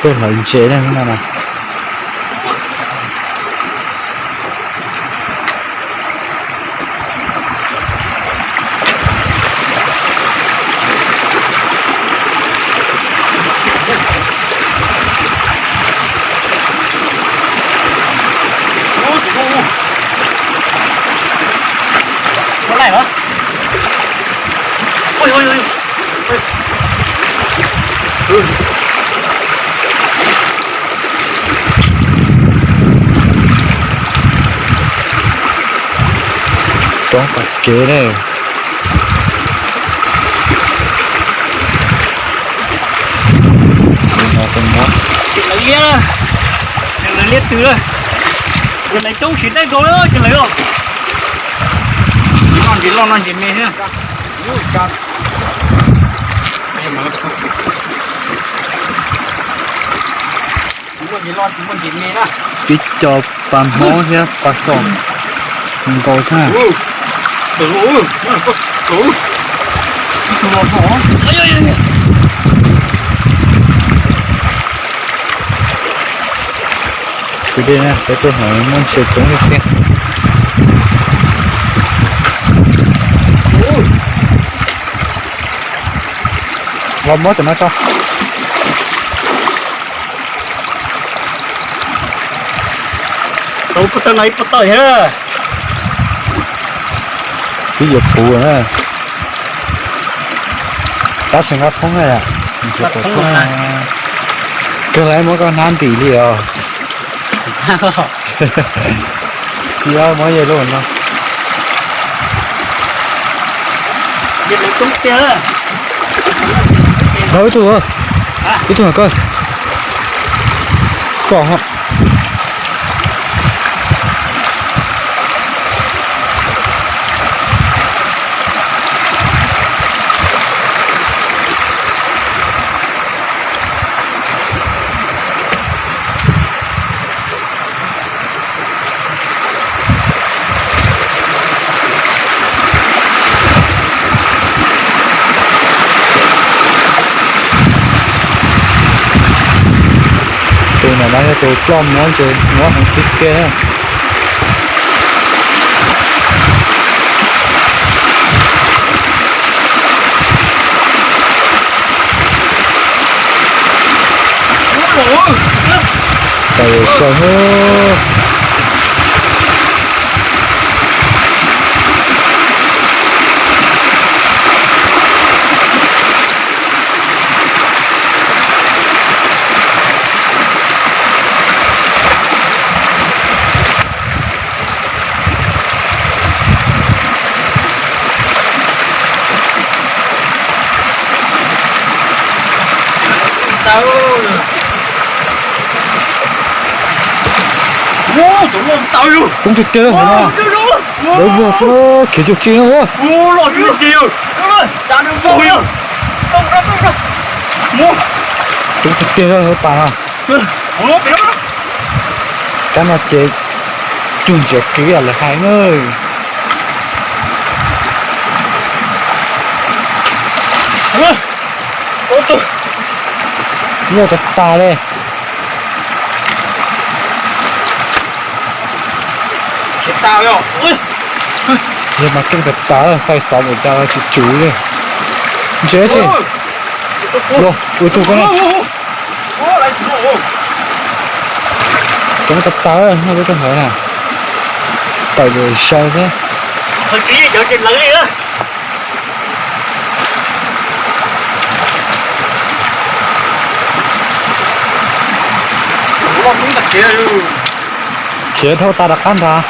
Tuaj hlawv ntses na no na. Roob tom kev ne. Tsis lawv liab, tsis lawv liab twg lawm. Tus lawv coob tsis dawb nkaus li, tsis lawv los. Noj ntses loj noj ntses me thiab. Tib co pa hmoob thiab pa xom nkaus thiab. Kwv dej na, peb tuaj hlawv muaj ntses coob tiag tiag. Los muab cov no tso. Tau puag ta no ib puag ta thiab. Twb yuav puv na. Tab sis nqa thoob na. Kawg lawv muab koj hnab ntim li os. Tsis muab yog lub no. Ib tug, ib tug koj, koj. Tus no mas yog tus ploj muab ntses muab heev tiag tiag na. Tawm saw. Coob tiag tiag lawm no. Lawv vuag xwb, khiav cuj tsi no. Coob tiag tiag lawm pas no. Kab no ces cug ntsia kiag lawv hais na. Nyuaj tas tas li. Yog mas keej tas tas, fais xov mus cas tsis tswv li. Ntsia tsi. Ua tus koj na. Coob tas tas, nej peb tuaj hlawv na. Tawm saw thiab. Khiav dhau tas rov qab nrad.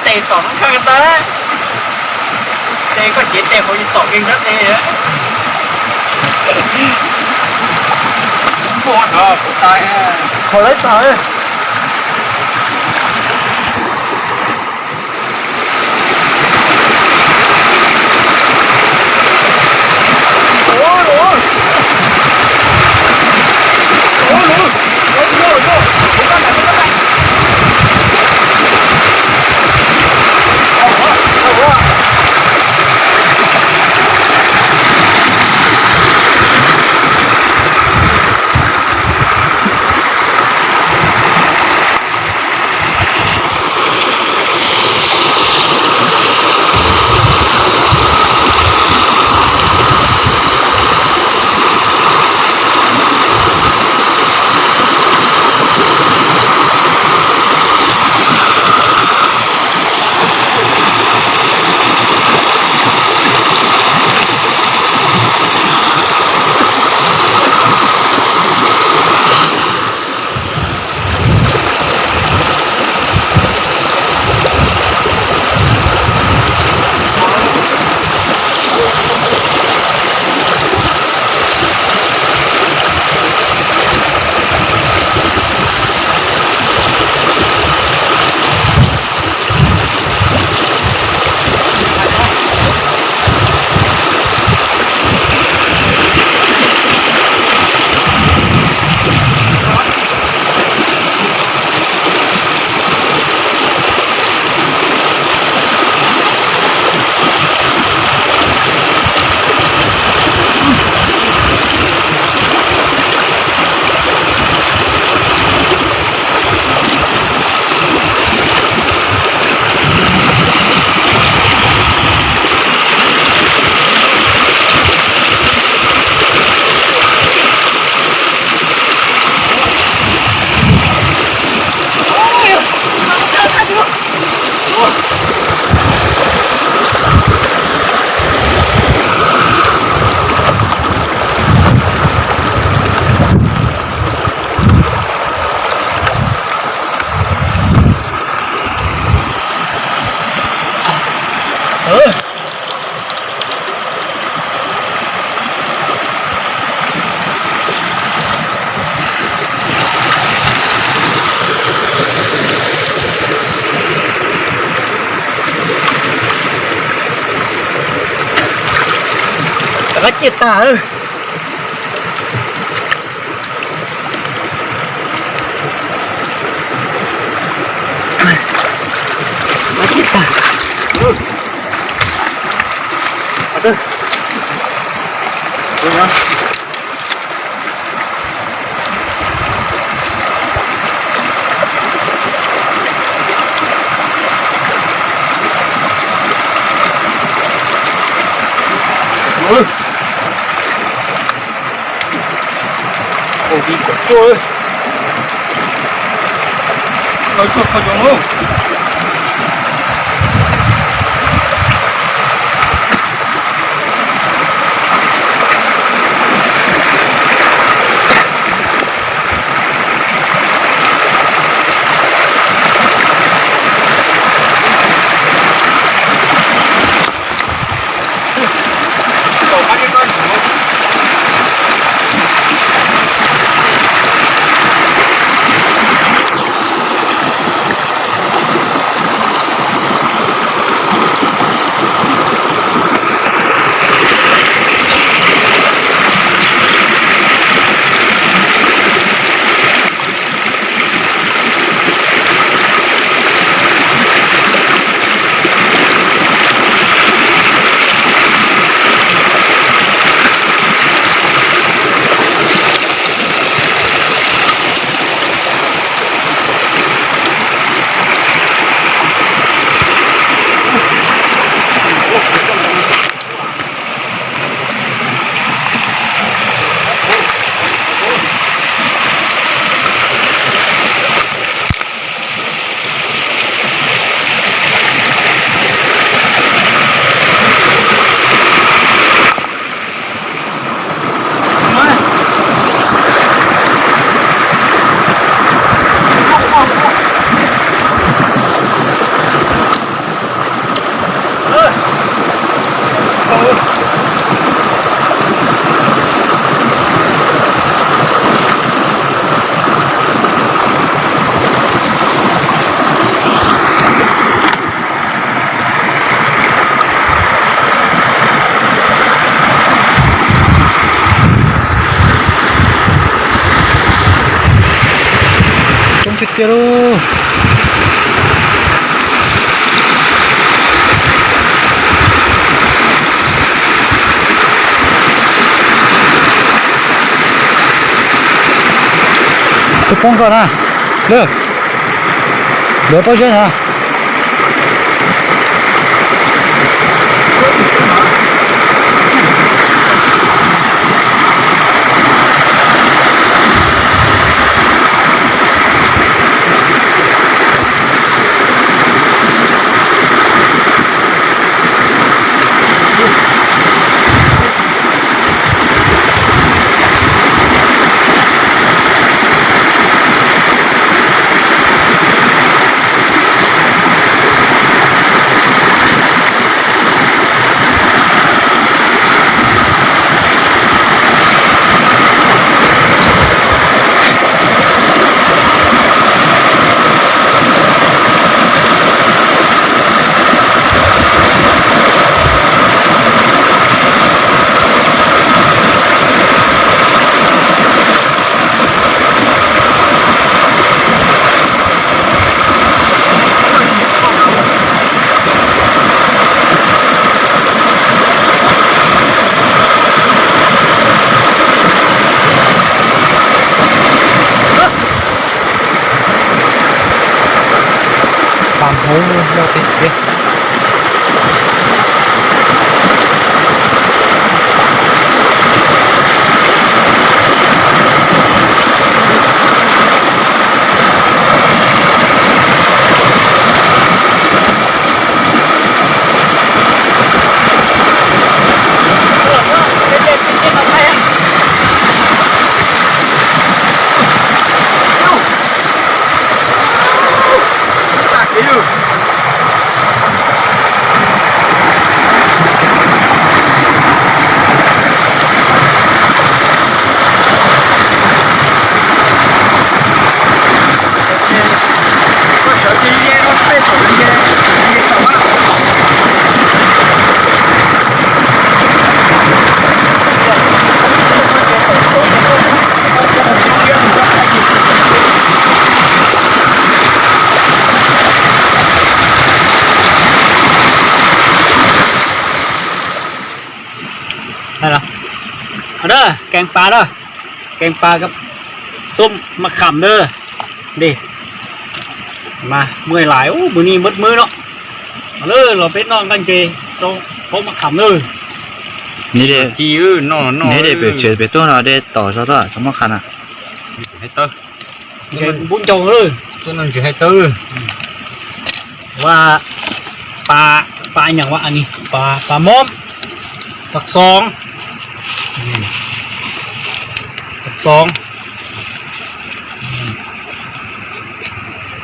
Tes tom no kheej tas, tes koj cev tes qhov tom kev nrab tes. Qhov lawv tas. Rov qab ciaj tag. Rov qab ciaj tag. Ua vim kom tuaj, no tuaj kho zoo lauj. Coob tiag tiag lauj. Tus poob koj na, lawm, lawv pob zeb na. Pam hauv no pem tiag. Keeb pas na, keeb pas, xub maj kham na. Mas mus lais ub, mus ni mab mab no, lawv los peb noj nqaij ntses rau qaub maj kham na. Ci, neb de pem tsev pem tuaj no de tom zog txhob maj kham na. Npub ncaug, tuaj noj ntses hais tawb. Ua, pas, pas nyam ua ni, pas mob, pas xoov, pas xoov,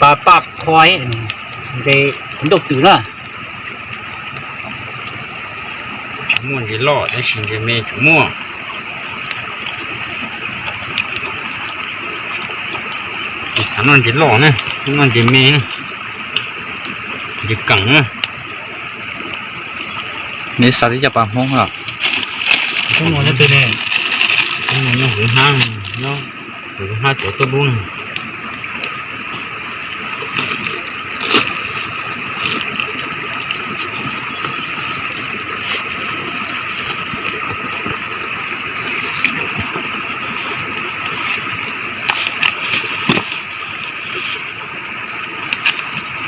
pas paj qhua, ntses ntau twm na. Tsis muaj ntses loj tab sis ntses me tseem muaj. Tsis xav noj ntses loj na, noj ntses me na, ntses keem na. Neb xav tib co pas Hmoob os? Hmoob no nyob twg ne? Hmoob no nyob Huv Hab, nyob Huv Hab cov tuaj dub na.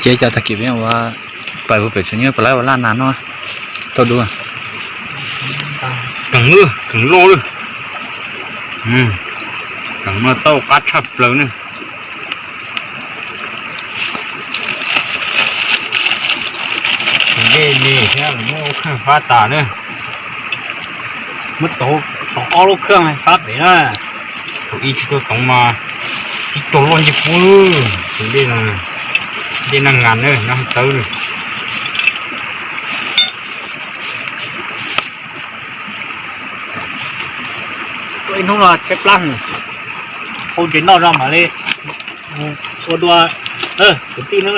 Ces cov tag kis peb ua pais ua pem tsev nyob pem lawv ua laj nas no tau dua. Keem loj, keem loj lawm. Keem no tau qab tshaj plaws ne. Tus dej me thiab muab lub kheej fab tas na. Muab tau ob lub kheej fab pem na. Thaum ib tsis tau toov mas tib tug loj ncej puab. Tus dej no, dej naj ngas na, nyob hauv tawb na. Tuaj ib hnub no tshaib plab, hau ntses noj zog mam li ua dua kwv tij na.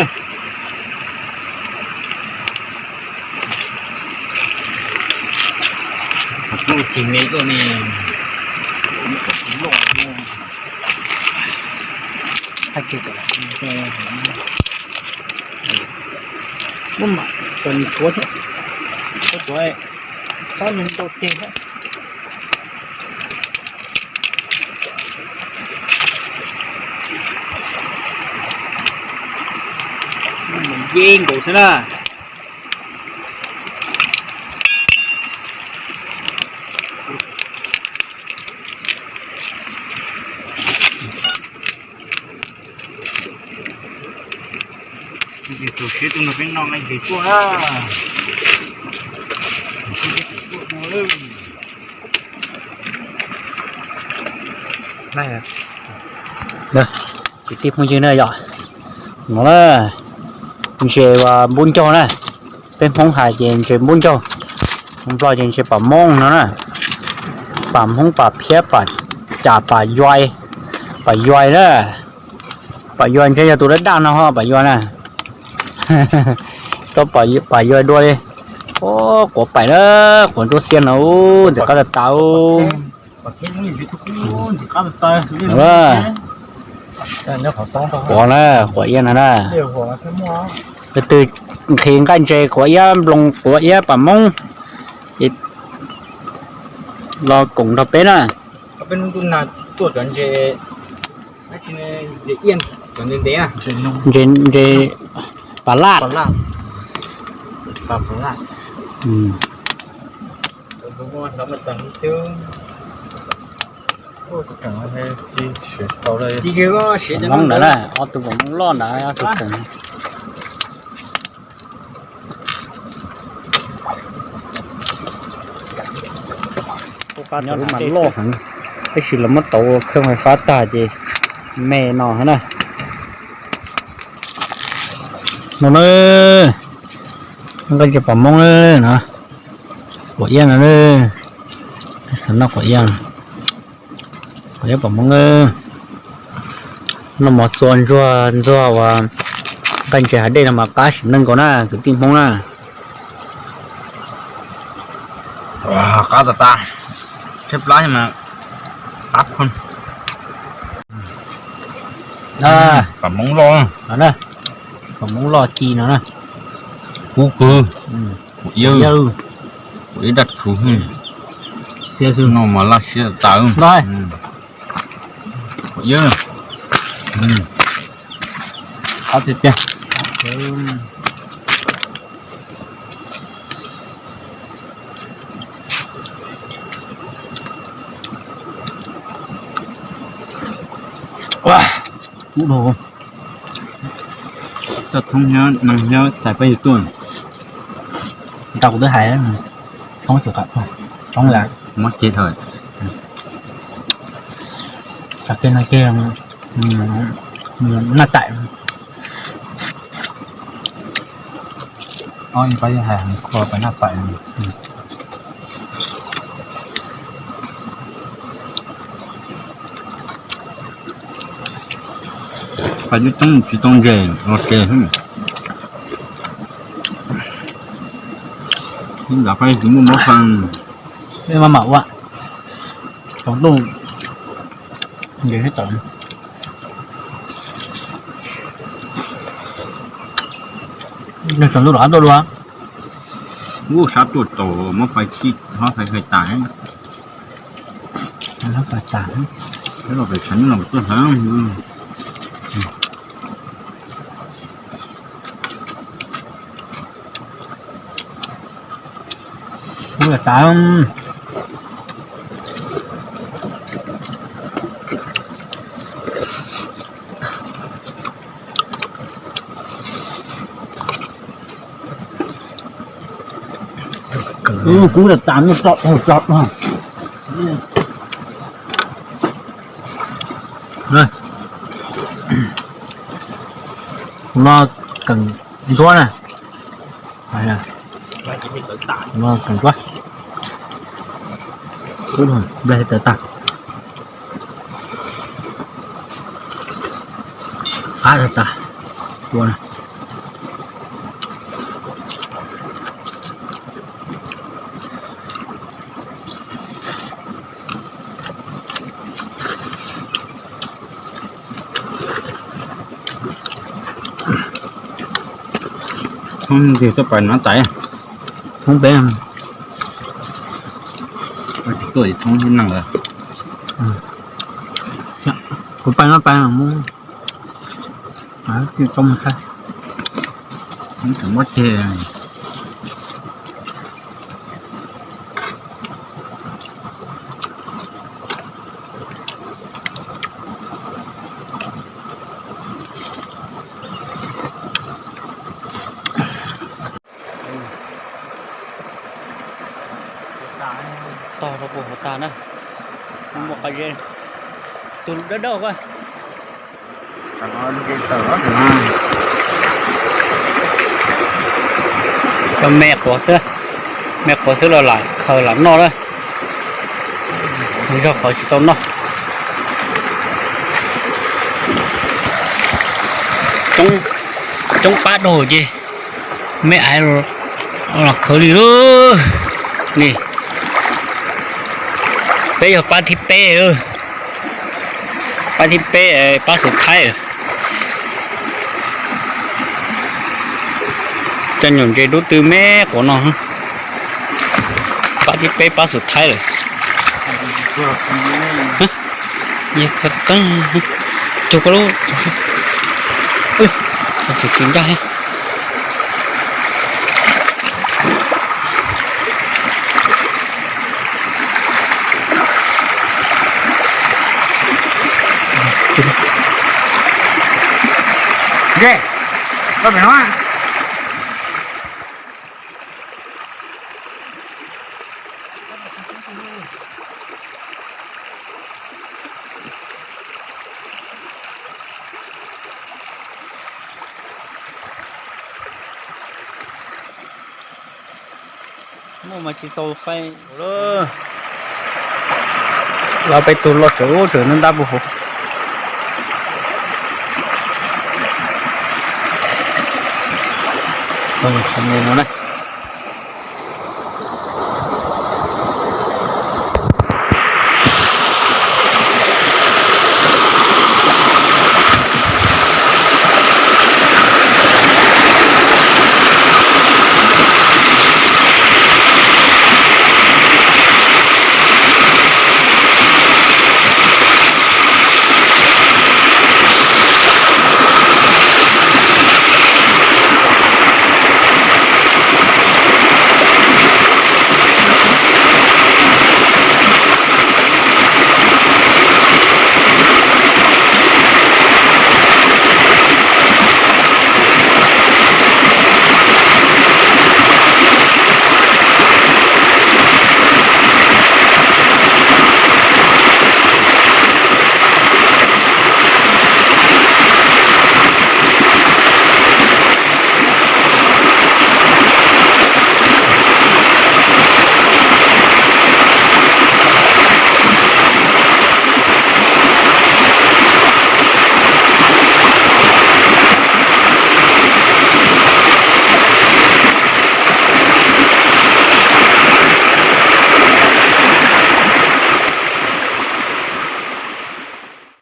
Tus me tuaj ne, muab mam tsuav thiab, tsuav tsuav txhob ntau teg thiab. Yeej nkaus xwb na. Tus siab tus no peb noj nqaij ntses tuaj na. Kwv tij phooj ywg na yom, no na, ntses uas npub ncaug na. Peb Hmoob hais ces ntses npub ncaug, Hmoob Nplog ces ntses pam mooj no na. Pam Hmoob pam phiab pam cas pam yuai, pam yuai na. Pam yuai ntshe yog tus daj daj no ho pam yuai na. Tau pam yuai dua li. Quav paim na, quav nruab xiab no, ntxim qab tas tas. Quav na, quav iab no na. Leej twg nqhis nqaij ntses quav iab nploos quav iab pam moob ces los koom nrog peb na. Ntses, ntses pam laj. Pam moob ntawd na, ob tug pam moob loj ntawd ob tug koom. Nyob mas loj heev, tab sis los muab tauv khawb fais fab tag ces me no na. No na, nqaij ntses pam moob na, quav iab no, xav noj quav iab, quav iab pam moob. Noj mov txua ntsuag ntxuag uas nqaij ntses hav dej no mas qab sim neej nkaus na kwv tij Hmoob na. Qab tas tas, tshaib plab mas qab kawg. Pam moob loj, pam moob loj ci no na. Kub kawg, kuv ib daj tsuv. Txiab xwb no mas laj siab tas. Qhov tiag tiag. Ub, coj thoob nyob neeg nyob xais peb yug tuaj. Tau kuv twb hais, thoob xyum qam, thoob mob ceg thaum, tag kis no ceg, naj taim. Ob pab yog hais heev kho pab naj taim. Pab coob coob tsis tau ntses ua ke. Ib ntam pab tsis muaj mob fee. Maj mam ua, tsaus ntuj ntses thiab tawm. Tsaus ntuj los qab tuaj dua. Ub, sab tuaj tau mob fais tsis hob fais fais tas. Hob fais tas. Los pem tshav nyob los tuaj hlawv. Ub, tas. Kub tas tas, muaj tso tau tso. Kuv no keem ntsuab na. Kuv no keem ntsuab. Ub, nplej tawv tag. Qab tag tas. Ua na. Thoob twg tuaj pais nab tais? Thoob peb. Tuaj thoob thiab neeg lawm. Kuv pais no pais mus, tsis tau mus saib. Tseem mob ceg. Tog rau puag hauv tag na. Muaj qab zeb, tus dawb dawb ko. Cov me quav xwb, me quav xwb los lam khaws lam noj lawm. Yog qhov tsis tau noj. Coob pab dua ces me aiv los khawv li lauj. Ni, peb yog pab thib peb, pab thib peb, pab xub thaib. Cov nyuam ntses dub tw me quav no, pab thib peb pab xub thaib lawm. Cug ko lub, tus txiv ncaj. Muaj mas tsis txaus faib. Los peb tug los tseem ub tseem ntab ntab puag hauv. No na.